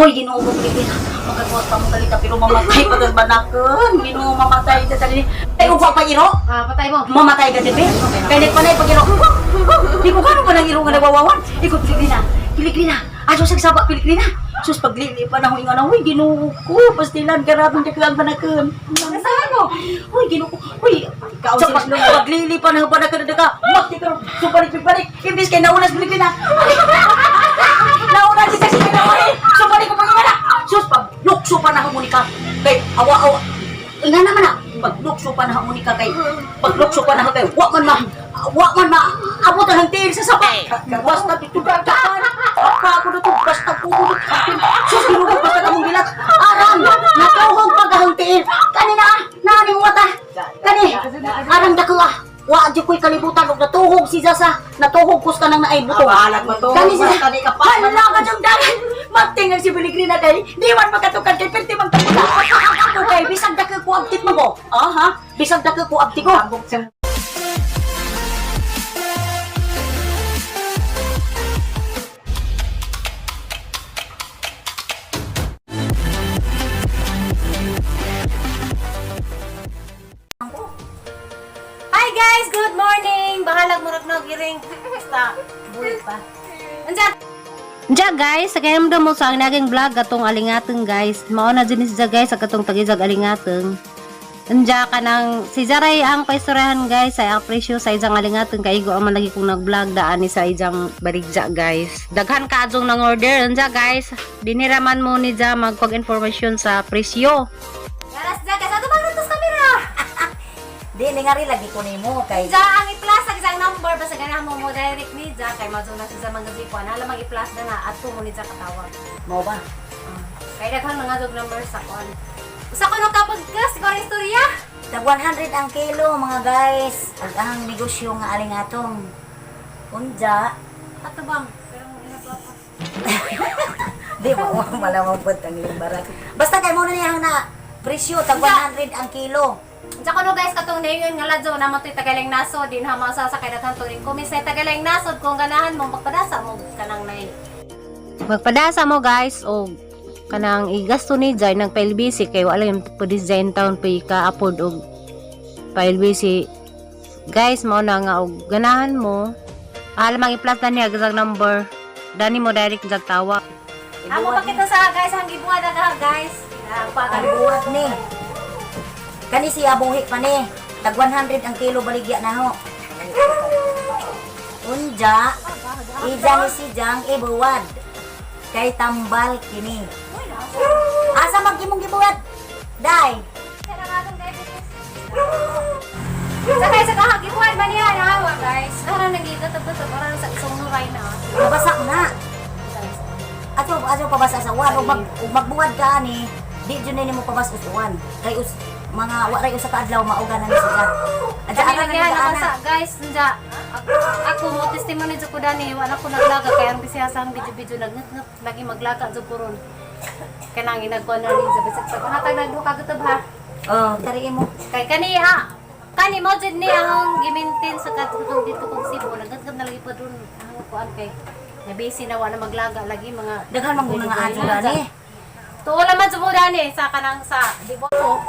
Hoy, Ginoo ko Pilipina. Magagawa pa mo kalita pero mamatay pa tas banakan. Ginoo, mamatay ta tali. Ay upa pa iro. Ah, patay mo. Mamatay ka dibe. Kay nagpanay pag iro. Di ko kano pa nang iro nga nagwawawan. Iko Pilipina. Pilipina. Aso sa saba Pilipina. Sus paglili pa na nga na huy Ginoo ko pastilan karabing daklang banakan. Nasaan mo? Huy Ginoo ko. Huy ikaw sa paglili pa na banakan daka. Makti ka so balik. Imbis kay nauna sa Pilipina. Nauna si sa nauna. So balik ko pag Sus paglukso pa na ka. Kay awa awa. Inga naman na. Paglukso pa na ka kay paglukso pa na kay wa man ma abot ang tiil sa sapa. Basta dito dagdagan. Apa ako na to basta pupunod. Sus Ginoo ko basta kamong bilat. Arang natuhog pagahang tiil. Kani na naning wata. Kani arang dako ah. Wa jud ko'y kalibutan og natuhog si Zasa. Natuhog kus kanang naay buto. Bahalag mo to. Kani siya. Basta di ka pa. Hala ka diyang dagan. Magtingal si Piligrina kay di man makatukad kay perti man taputa. Ako kay bisag dako ko abtik mo ko. Aha, bisag dako ko abtik ko. Tabok siya. Hi guys, good morning. Bahalag murag no giring. Basta buhay pa. Andiyan. Diya guys, sa kayam mo sa ang naging vlog atong alingateng guys. Mao na din siya guys sa katong tagizag alingateng. Anja ka nang si Jaray ang paistoryahan guys ay ang presyo sa isang alingateng kay igo man lagi kong nag-vlog daan ni sa isang baligja guys. Daghan ka adjong nang order anja guys. Diniraman mo ni Ja magpag information sa presyo. Garas dyan guys, ato bang rutos kamera? Di, ningari lagi ko nimo kay Diyan ang i-plus ang isang number basta ganahan mo mo direct ni Ja kay mazong na siya mga zipuan. Alam ang i-plus na na ato mo ni Ja katawag. mo ba? Ah, kay daghan mga dog number sa kon. Usa ko no kapag gas ko istorya. Tag 100 ang kilo mga guys. Ug ang negosyo nga alingatong. Unja, Ato bang? Pero ina pa pa. di mo malamang pud ang limbarak. Basta kay mo na niya na presyo tag 100 ang kilo. Diyan ko no guys katong naingon nga ladyo na matoy tagalang nasod din ha mga sa kay daghan turing kumis ay tagalang nasod kung ganahan mo magpadasa mo kanang nay. Magpadasa mo guys og kanang igasto ni Jai nang PLBC kay wala yung pwede Jai in town pa ka afford og PLBC guys mao na nga og ganahan mo alam ang i-plus na niya gazag number dani mo direct jag tawag. Amo pakita sa guys ang gibuhat na guys. Ah, Ang pa buhat ni. Kani siya buhi pa ni. Tag 100 ang kilo baligya na ho. Unja, ija ni si Jang ibuwad. Kay tambal kini. Asa mag imong gibuwad? Day. Sa guys, sa kahag gibuhat man niya na guys. Nara nang gito tapos parang sa isang nuray na. Mabasa na. Ato ato pabasa sa uwan ug mag ug magbuwad ka ani, di jud nimo pabasa sa uwan. Kay us mga wa ray usa ka adlaw mauga na ni siya. Adya Kami ara na lagi na ni ana. basa guys, nja. Ako mo testimony jud ko dani, wala ko naglaga kay ang bisaya sa ang video-video nagngat lagi maglaga jud ko ron. Kanang inagkuan na ni sa bisag pag hatag nagduha ka gutob ha. Oh, tariin mo. Kay kani ha, kani mo jud ni ang gimintin sa katong dito kong Cebu, naggatgam na lagi pa dun ang kuan kay na busy na wala maglaga lagi mga Daghan man gud nga adyo dani. Tuo naman sa dani sa kanang sa di ba ko.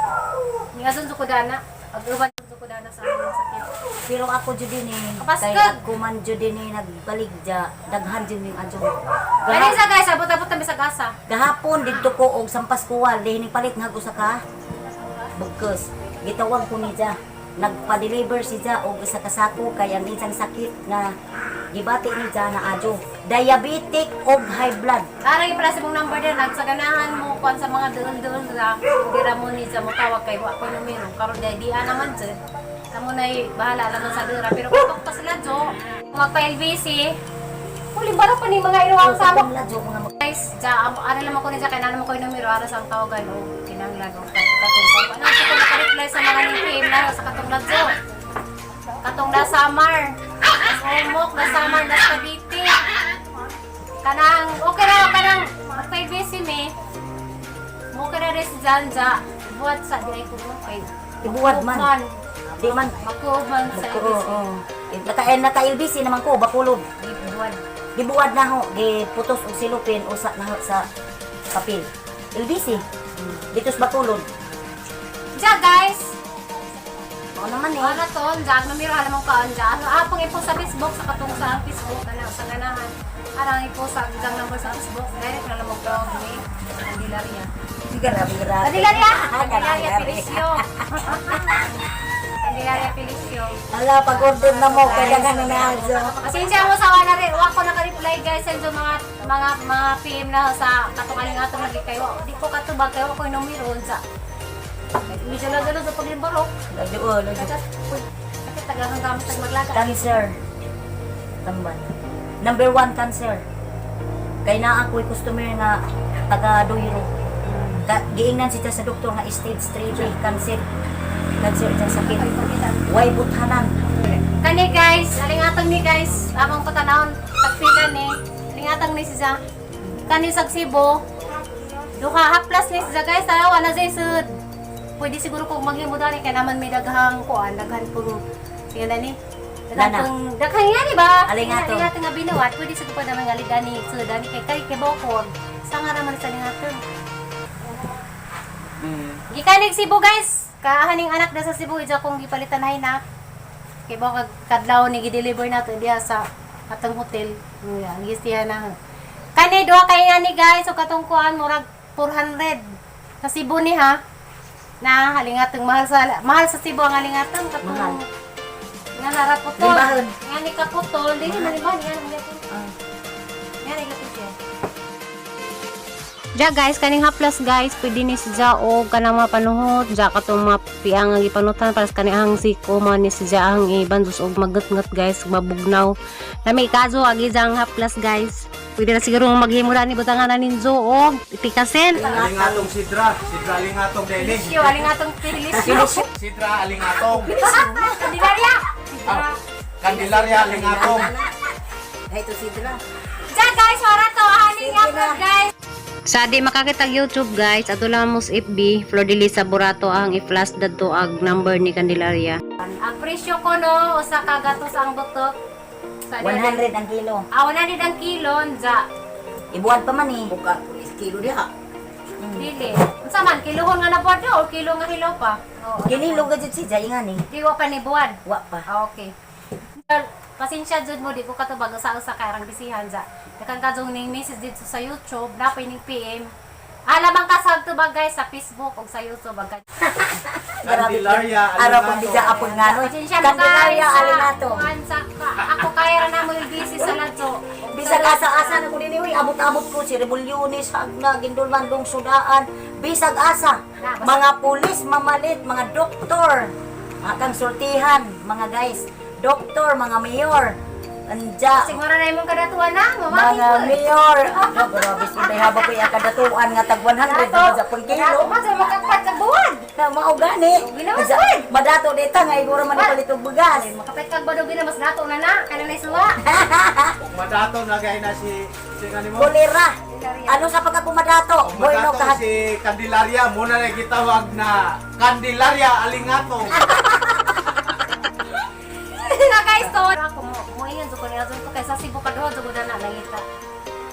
Ni ason sa kudana, ag-uban sa kudana sa among sakit. Pero ako jud din eh. Kapaskag! Kay ako man jud din eh nagbaligya, daghan jud ning adyo. Kani sa guys, abot-abot kami sa gasa. Gahapon didto ko og Sampaskual dihining palit nga usa ka bugkos. Gitawag ko ni Ja. Nagpa-deliver si Ja og isa ka sako kay ang isang sakit nga gibati ni Ja na adyo. Diabetic og high blood. Arang pala sa mong number din, nagsaganahan mo kuan sa mga doon-doon sa dira mo ni sa mo tawag kay wa ko numero karon dai di naman jud. Kamo nay bahala naman sa dira pero kutok pa sila jo. Magpa LVC. Huli bara pa ni mga inuwang samok. Ladyo mga Guys, ja amo ara lang ko ni ja kay naman ko yung numero ara sa ang tawagan o kinahanglan og katong ano ko maka-reply sa mga ni PM na sa katong ladyo. Katong na Samar. Sumok na Samar na Cavite. Kanang okay ra kanang magpa-busy me. Mo ka na rin si Janja. Buhat sa di ay ko mo kay Ibuwad man. Di man Makuog man sa Oo. LBC. Oo. Naka naka LBC naman ko bakulod. Gibuhat. Gibuwad na ho, giputos og silupin usa na ho sa Papel. LBC. Dito sa Bacolod. Ja guys, Oo naman eh. ano to, ja, ang numero alam mo kaon ja. Ano apong ipo sa Facebook sa katong sa Facebook ana sa ganahan. Arang ipo sa jang number sa Facebook, direct na lang mo tawag ni Candelaria. Grabe, grabe. Candelaria! Candelaria Felicio. Candelaria Felicio. Ala, pag-order na mo, kailangan na na. Pasensya mo sa wala rin. Wa ko naka-reply guys sa mga PM na sa katong alingatong lagi kayo. Di ko katubag kayo ko yung numero sa. Medyo na gano'n sa paglimbaro. Lagi, oh, lagi. Sakit tagang gamit sa maglaga. Cancer. Tamban. Number one, cancer. Kay naa ako'y customer nga taga Duiro. Ka, giingnan siya sa doktor nga stage 3B, cancer. Cancer dyan sakit. Ay, pakita. Way buthanan. Kani guys, alingatang ni guys, among patanawon tagpila ni. Alingatang ni siya. Kani sa Cebu. Duha haplas ni siya guys, tanawa na siya sud. Pwede siguro kung maghimo dani kay naman may daghang kuan, daghan pong sige na ni. Daghan Lana. pong daghan nga ni ba? Alingatong. Alingatong nga binuhat, pwede siguro pa naman nga dani sud dani kay kay kay bokod. Sa nga raman sa alingatong. Gikan ig Cebu guys. Kaahaning anak na sa Cebu ija kong gipalitan na na. Kay ba kag kadlaw ni gi-deliver nato diha sa atong hotel. Yeah, gistiya na. Kani duha kay nga ni guys, so katong kuan murag 400 sa Cebu ni ha. Na halingatong mahal sa Cebu ang halingatong katong Mahal. Nga nara putol. Limbahan. Nga ni kaputol, dili man limbahan nga ni Ah. Nga ni kaputol. Ja guys, kaning haplas guys, pwede ni siya og kanang mga panuhot, ja katong mga piang nga gipanutan para sa kanihang siko man ni siya ang ibandos og magatngat guys, mabugnaw. Nami kaso agi jang haplas guys. Pwede na siguro maghimo na ni butangan na ninyo og itikasen. Alingatong Sidra, Sidra Alingatong Dele. Felisyo, alingatong Felisyo. Sidra Alingatong. Candelaria. Ah, Candelaria Alingatong. Ay, ito sidra. Ja guys, wala to haning Sige na. upload guys. Sa di makakita YouTube guys, ato lang mo sa FB, Flor de Lisa Burato ang i-flash dadto ag number ni Candelaria. Ang presyo ko no, usa ka gatos ang butok. Sa 100 ang kilo. Ah, 100 ang kilo, nja. Ibuan pa man eh. Buka kilo diha. Dili. Unsa man kilohon nga nabuad do o kilo nga hilaw pa? Oo. Kinilo ka dyan siya, ingan eh. Di wa pa ni buad. Wa pa. Ah, okay. Well, pasensya jud mo di ko katubag usa-usa kay rang bisihan ja. Dakan ka jung ning message dito sa YouTube, napay ning PM. Alamang ka sa tubag guys sa Facebook ug sa YouTube ang Grabe. Candelaria Araw kong bija apon nga no. Pasensya mo guys. Candelaria Alingatong. Kuan sa ako kaya ra na mo yung busy sa ladyo. Bisag asa-asa na ko nini, uy, abot-abot ko si Revolyones, Hagna, Gindulman, Dong Sudaan, bisag asa. Mga pulis, mamalit, mga doktor, mga konsultihan, mga guys, doktor, mga mayor, anja, Siguro na imong kadatuan na, mamaki mga mayor. Ano, grabe sila, haba ko yung kadatuan nga tag 100 na sa pang kilo. Dato man sa makapat sa buwan. Na mao gani. Ginawas, Anja, Madato dita nga iguro man ipalit og bugas. Makapit kag badog na mas dato na na, kana na suwa. Ug madato nagay na si si ngani mo. Kolera. Ano sa pagkakumadato? Ug Bueno madato ka. si Candelaria mo na gitawag na Candelaria Alingatong. Na guys to. Ako mo mo ingon jud ko niya jud ko kay sa Cebu kaduha jud ko na na nangita.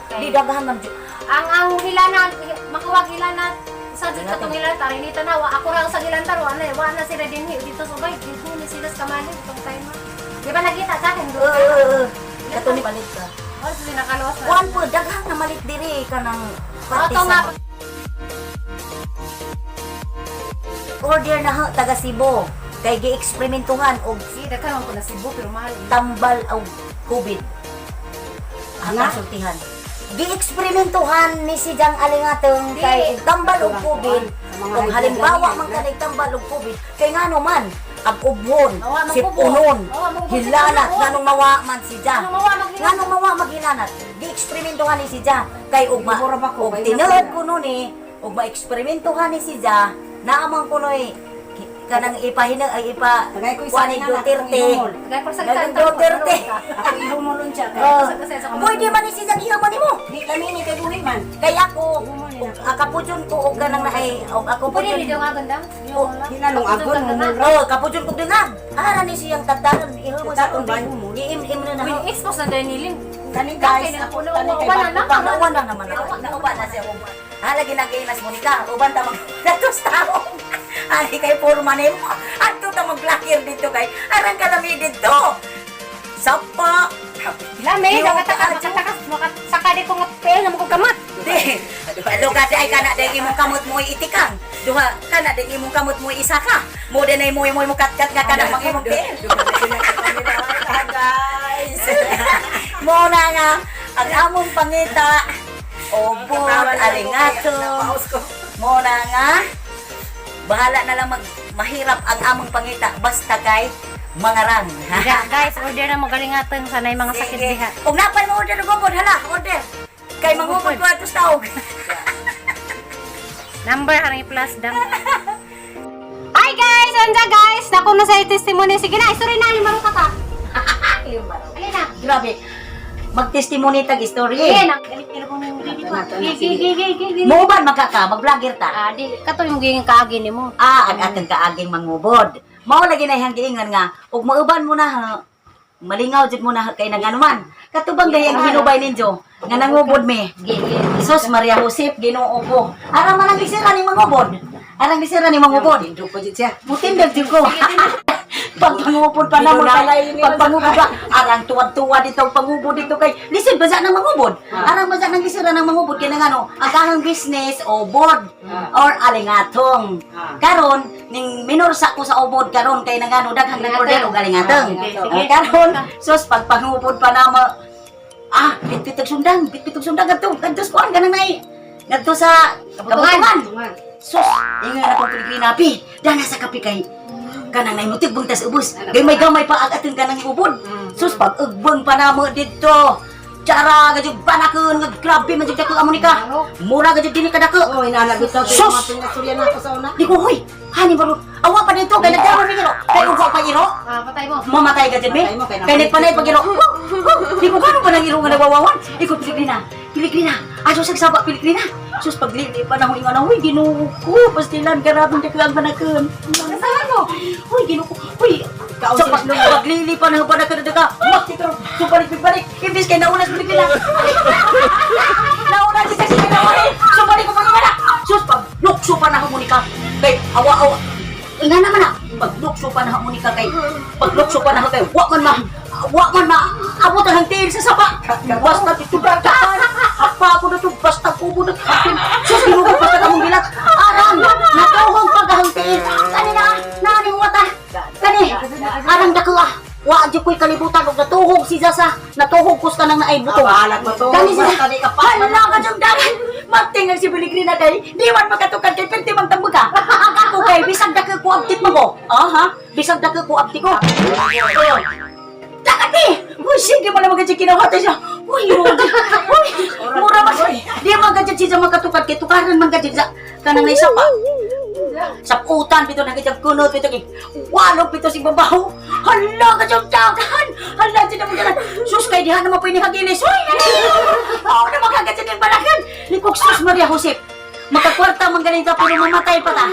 Di Kay daghan man jud. ang hilana makuwag hilana sa jud katong hilana tarinita na wa ako ra sa hilantar wa na wa na sila dinhi dito subay dito ni sila sa kamali itong time. Di ba nagita sa akin Oo, doon? oo, oo. Kato ni palit ka. Wala sila nakaluwas na. Kuan po, daghan na malit diri ka ng Oto nga order na ha, taga Cebu. Kay gieksperimentuhan og Si daghan man ko na Cebu pero mahal. tambal og COVID. Ang konsultihan. Gieksperimentuhan ni si Jang Alingatong kay og tambal og COVID. Kung halimbawa man kanay tambal og COVID, kay ngano man ang ubon, Mawa, si magubon. punon, Mawa, magubon si hilanat, punon. nganong mawa man si Ja. Nganong mawa maghilanat. Nganong mawa maghilanat. Gieksperimentuhan ni si Ja kay og ma og tinuod kuno ni og maeksperimentuhan ni si Ja, naamang kunoy kanang ipahina ay ipa Tagay ko isa kuan ni nga na, Duterte. akong ihumol. Tagay ko sa Naging Duterte. Ako ihumolon siya. Kay Oh, Kasi sa pwede man ni si Ja gihimo nimo. di kami ni kay buhi man. Kay ako, og akapudyon ko og kanang naay og ako Pwede ni pudyon. daw nga gandang. Oh, Hinalong agon humol ra. Oh, kapudyon kog dingag. Ara ni siyang tagdaran ihumol sa Tagdaron ba? tubig. Giim-im na na. Uy, expose na dahil niling. Kani guys, ako kani kay Wala na. Nauwa na naman ako. Nauwa na siya. Hala ginaginas mo ni ka. Uban ta mag datos tao. Ani kay forma nimo. Adto ta mag-vlogger dito kay arang kalami dito. Sapa. Lami, makatakas, makatakas, makasaka di ko nga pel na mo kamat. Di. Duha di ay kana di imong kamot mo itikang. Duha kana di imong kamot mo isaka. Mo din ay mo mo mo katkat nga kana mang imong tiil. Guys. Mo na nga ang among pangita ubod alingatong. Mo na nga bahala na lang mag mahirap ang among pangita basta kay mangarang. Ya, guys, order na mo galingatong sanay mga sakit Sige. diha. Ug napay mo order og ubod hala, order. Kay mangubod ko atos taog. Number harang i-plus dang. Hi guys, anja guys, nako na sa testimony. Sige na, istorya na limaro ka ka. Alin na. Grabe. Magtestimony tag istorya. Sige na. Galit nila ko nang Gigi, gigi, gigi. Muuban magka ka, mag-vlogger ta. Ah, di kato yung giging kaagi nimo. Ah, ang atong kaaging mangubod. Mao lagi na iyang giingon nga, ug mauban mo na ha, malingaw jud mo na ha, kay naganuman. Katubang gahi ang hinubay ninyo nga nangubod mi. Gigi. Jesus Maria Josep, Ginoo ko. Ara man ang lisira ni mangubod. Arang lisira ni mangubod. Tindog ko jud siya. Mutindag jud ko. Pagpangubod pa namo kay pagpangubod pa arang tuwad-tuwad dito ang pangubod dito kay listen ba nang mangubod. Arang ba nang lisira nang mangubod kay nang ano ang kanang business obod or alingatong. Karon ning minor sa ko sa obod karon kay nang ano daghang nang order og alingatong. Sige. Karon sus pagpangubod pa namo bitbit og sundang, bitbit og sundang kadto, kadto sa kuan kanang nay. Ngadto sa kabutungan. Sus, ingon akong Pilipinas, pi. Dana sa kape kay kanang nay mutig bang tas ubos. Gamay-gamay pa ag atong kanang ubod. Sus, pag ugbang pa namo didto. Tsara gajud panakon nga grabe man jud ka amo ni ka. Mura gajud dinhi kadako. Oh, inana bitaw kay Sus! mga pingasurya na ako sa una. Di ko hoy, hani baro. Awa pa dito kay nagdaro ni iro. Kay ugo pa iro. Ah, patay mo. Mamatay ka dyan, me. Matay mo, kay Kay nagpanay pag iro. Di ko gano'n pa nang iro nga nagwawawan. Ikaw, Piligrina. Piligrina. Aso sa saba, Piligrina. Sus, paglili pa na ko ingon Uy, ginoo ko. Pastilan, karabang di ko ang panakon. Kasama mo. Uy, ginoo ko. Uy, sa pag, paglili pa na ko panakon na ka. Mak, dito. So, balik, balik. Imbis kay nauna sa Piligrina. Nauna siya sa sige So, balik ko pag Sus, pag lukso pa na ko ka. Kay, awa, awa. Nga naman na, paglukso pa na mo ni ka kay, paglukso pa na kay, wa man ma, abot ang tiil sa saba. Basta ito dagdagan, apa ako na ito, basta kubo na sus, ginugo pa ka mong bilat. Arang, natuhong pagahang tiil. Kani na, naaning wata. Kani, arang dako ah. Wa jud ko'y kalibutan og natuhog si Zasa, natuhog kus ka nang naay butong. Bahala ko to. Kani siya. Basta di ka pa. Hala ka diyang dagan. Magtingal si Piligrina kay. Di man makatukad kay perti mang tambag ka. Ang ako kay bisag dako ko abtik mo ko. Aha, bisag dako ko abtik ko. Oh. Dagat eh. Uy, sige mo naman gadyo kinawatan siya. Uy, uy, mura ba siya? Di man gadyo siya makatukad kay tukaran man gadyo sa kanang naisa pa. Saputan pito na gadyo kunot pito kay walog pito si babaw. Hala gadyo dagan. Hala siya naman dagan. Sus kay diha naman pwede hagilis. Uy, Oo na magagadyo ng balakan. Likog sus Maria Josep. Makakwarta man galing ta pero mamatay pa ta.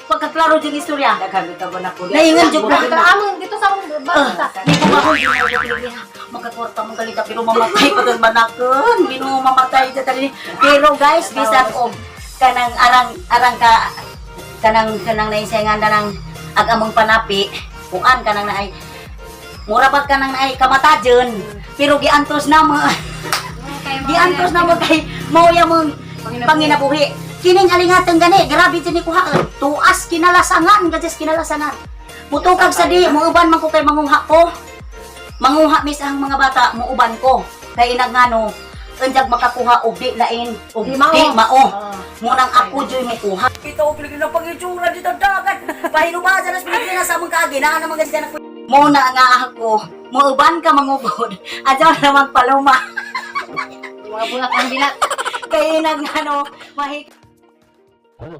Pagkaklaro diyang istorya. Daghan bitaw ba na ko. Naingon jud ko. Dito among dito sa among basta. Di ko ako ginagawa. Magkakwarta mong galing ka, pero mamatay pa doon manakon. Ginoo mamatay sa tali. Pero guys, bisan og kanang arang arang ka kanang kanang naisay nga nang ag among panapi, kuan kanang naay mura ba kanang naay kamatajon pero giantos na mo giantos na mo kay mao ya mong panginabuhi kining alingateng gani grabe jud ni kuha tuas kinalasangan gajas kinalasangan mutukag sa di muuban man ko kay manguha ko manguha mis ang mga bata muuban ko kay inagngano unjag makakuha og di lain og Di mao. di mao munang ako joy mukuha ito og Pilipino pangitsura dito dagat pahinubasan sa Pilipinas sa among kaagi naa naman gani na muna nga ako muuban ka mangubod adyaw namang paloma Mga bulat ang bilat. kay inagngano mahik Oh.